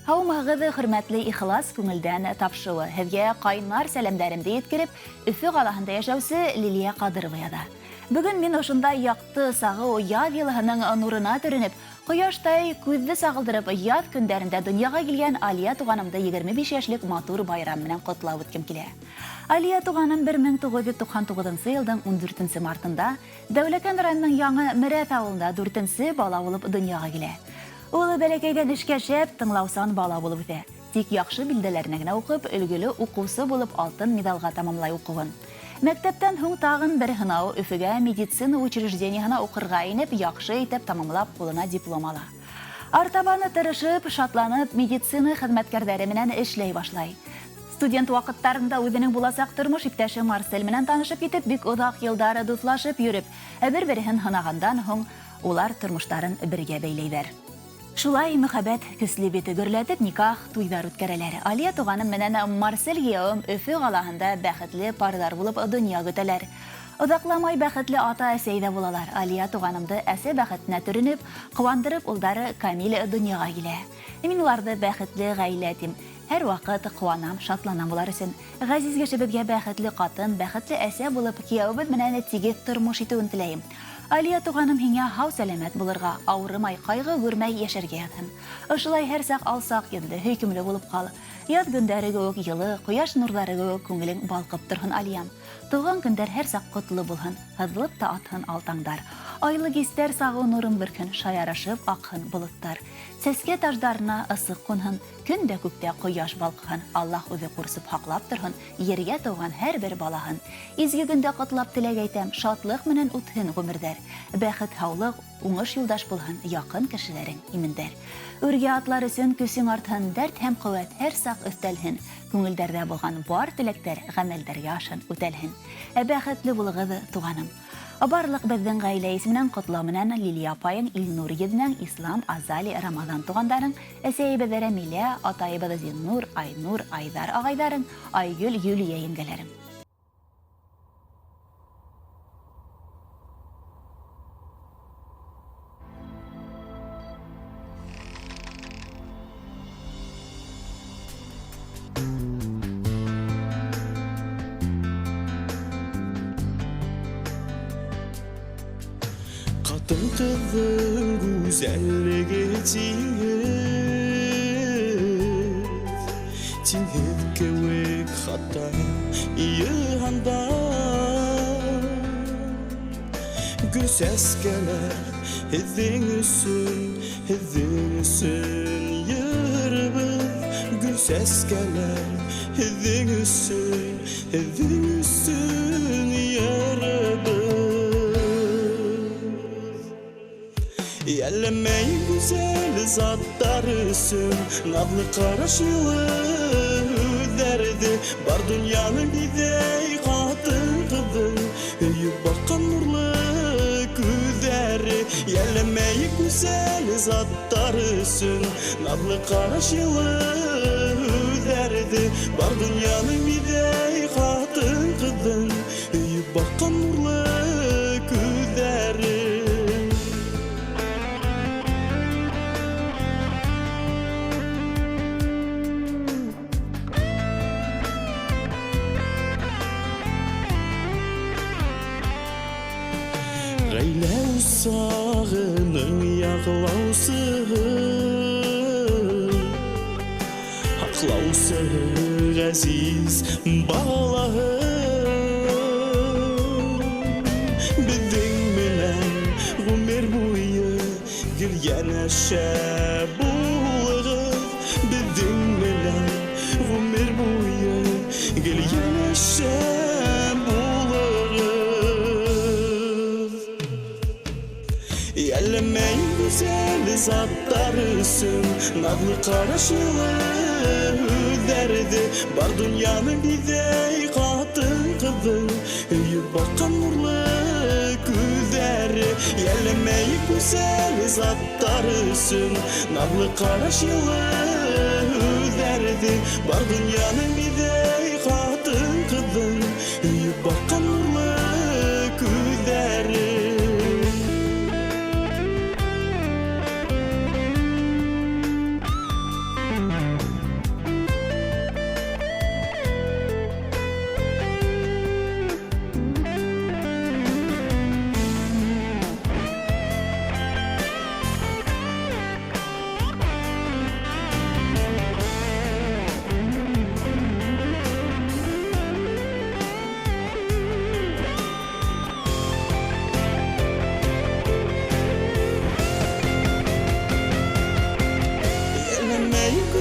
Һаумыһығыҙ, хөрмәтле Ихлас күңелдән тапшыуы. Һеҙгә ҡайнар сәләмдәремде еткереп, Өфө ҡалаһында йәшәүсе Лилия Ҡадырова яҙа. Бөгөн мин ошондай яҡты, сағыу яҙ йылыһының нурына төрөнөп, ҡояштай күҙҙе сағылдырып, яҙ көндәрендә донъяға килгән Алия туғанымды 25 йәшлек матур байрам менән ҡотлап үткем килә. Алия туғаным 1999 йылдың 14 мартында Дәүләкән районының Яңы Мерәҫ ауылында дүртенсе бала булып донъяға килә. Ул бәләкәйҙән эшкә шәп, тыңлаусан бала булып үҫә. Тик яҡшы билдәләренә генә уҡып, өлгөлө уҡыусы булып алтын медалға тамамлай уҡыуын. Мәктәптән һуң тағын бер һынау, Өфөгә медицина учреждениеһына уҡырға инеп, яҡшы итеп тамамлап ҡулына диплом ала. Артабан тырышып, шатланып медицина хеҙмәткәрҙәре менән эшләй башлай. Студент ваҡыттарында үҙенең буласаҡ тормош иптәше Марсель менән танышып китеп, бик оҙаҡ йылдар дуҫлашып йөрөп, ә бер-береһен һынағандан һуң улар тормоштарын бергә бәйләйҙәр. Шулай мөхәббәт көслө бит, гөрләтеп никах, туйҙар үткәрәләр. Алия туғаным менән Марсель кейәүем Өфө ҡалаһында бәхетле парҙар булып донъя көтәләр. Оҙаҡламай бәхетле ата-әсәй ҙә булалар. Алия туғанымды әсә бәхетенә төрөнөп, ҡыуандырып улдары Камил донъяға килә. Мин уларҙы бәхетле ғаилә тим. Һәр ваҡыт ҡыуанам, шатланам улар өсөн. Ғәзиз кешебеҙгә бәхетле ҡатын, бәхетле әсә булып, кейәүебеҙ менән тигеҙ тормош итеүен теләйем. Алия туғаным, һиңә һау-сәләмәт булырға, ауырымай, ҡайғы күрмәй йәшәргә яҙһын. Ошолай һәр саҡ алсаҡ йөҙлө, һөйкөмлө булып ҡал. Яҙ көндәре кеүек йылы, ҡояш нурҙары кеүек күңелең балҡып торһон, Алиям. Тыуған көндәр һәр саҡ ҡотло булһын, һыҙлып та атһын ал таңдар. Айлы кистәр сағыу нурын бөркһөн, шаярышып аҡһын болоттар. Сәскә таждарына ысыҡ ҡунһын, Көн дә күктә кояш балкыһын, Аллаһ үзе курсып һаклап торһын Ергә туган һәрбер балаһын. Изге көндә котлап теләк әйтәм, Шатлык менән үтһен гомерҙәр. Бәхет, һаулык, уңыш юлдаш булһын, Якын кешеләрең имендәр. Үргә атлар өчен көсең артһын, Дәрт һәм куәт һәр сак өҫтәлһен, Күңелдәрҙә булган бар теләктәр Гамәлдәргә ашын, үтәлһен. Ә бәхетле булыгыҙ, туганым. Барлык беҙҙең гаилә исеменән котлау менән Лилия апайың, Илнур езнәң, Ислам, Азали, Рамазан тугандарың, Әсәйебеҙ Рәмилә, атайыбыҙ Зиннур, Айнур, Айҙар ағайҙарың, Айгөл, Юлия еңгәләрең. Ҡатын-ҡыҙҙың гүзәллеге тиңһеҙ, Тиңһеҙ кеүек хатта йыһанда. Гөл сәскәләр һеҙҙең өсөн, һеҙҙең өсөн йырыбыҙ. Гөл сәскәләр һеҙҙең өсөн, һеҙҙең өсөн йырыбыҙ. Йәлләмәй гүзәл заттар өсөн Наҙлы ҡараш йылы һүҙҙәрҙе Бар донъяны биҙәй ҡатын-ҡыҙҙың Һөйөп баҡҡан нурлы күҙҙәре. Йәлләмәй гүзәл заттар өсөн Наҙлы ҡараш йылы һүҙҙәрҙе Бар донъяны биҙәй ҡатын-ҡыҙҙың Һөйөп баҡҡан нурлы күҙҙәре. Ғаилә усағының яҡлаусыһы, Һаҡлаусы ғәзиз балаһы. Беҙҙең менән ғүмер буйы гел йәнәшә булығыҙ. Беҙҙең менән ғүмер буйы гел йәнәшә булығыҙ. Йәлләмәй гүзәл заттар өсөн Наҙлы ҡараш йылы һүҙҙәрҙе Бар донъяны биҙәй ҡатын-ҡыҙҙың Һөйөп баҡҡан нурлы күҙҙәре. Йәлләмәй гүзәл заттар өсөн Наҙлы ҡараш йылы һүҙҙәрҙе Бар донъяны биҙәй ҡатын-ҡыҙҙың Һөйөп баҡҡан нурлы күҙҙәре.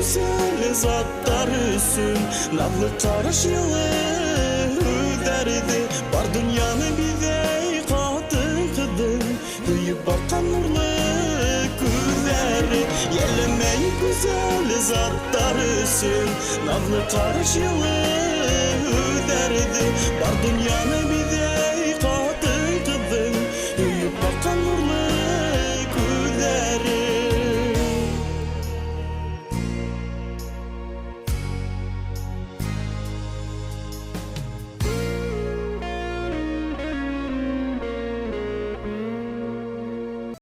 гүзәл заттар өсөн наҙлы ҡараш, йылы һүҙҙәрҙе. Бар донъяны биҙәй ҡатын-ҡыҙҙың һөйөп баҡҡан нурлы күҙҙәре. Йәлләмәй гүзәл заттар өсөн наҙлы ҡараш, йылы һүҙҙәрҙе. Бар донъяны биҙәй.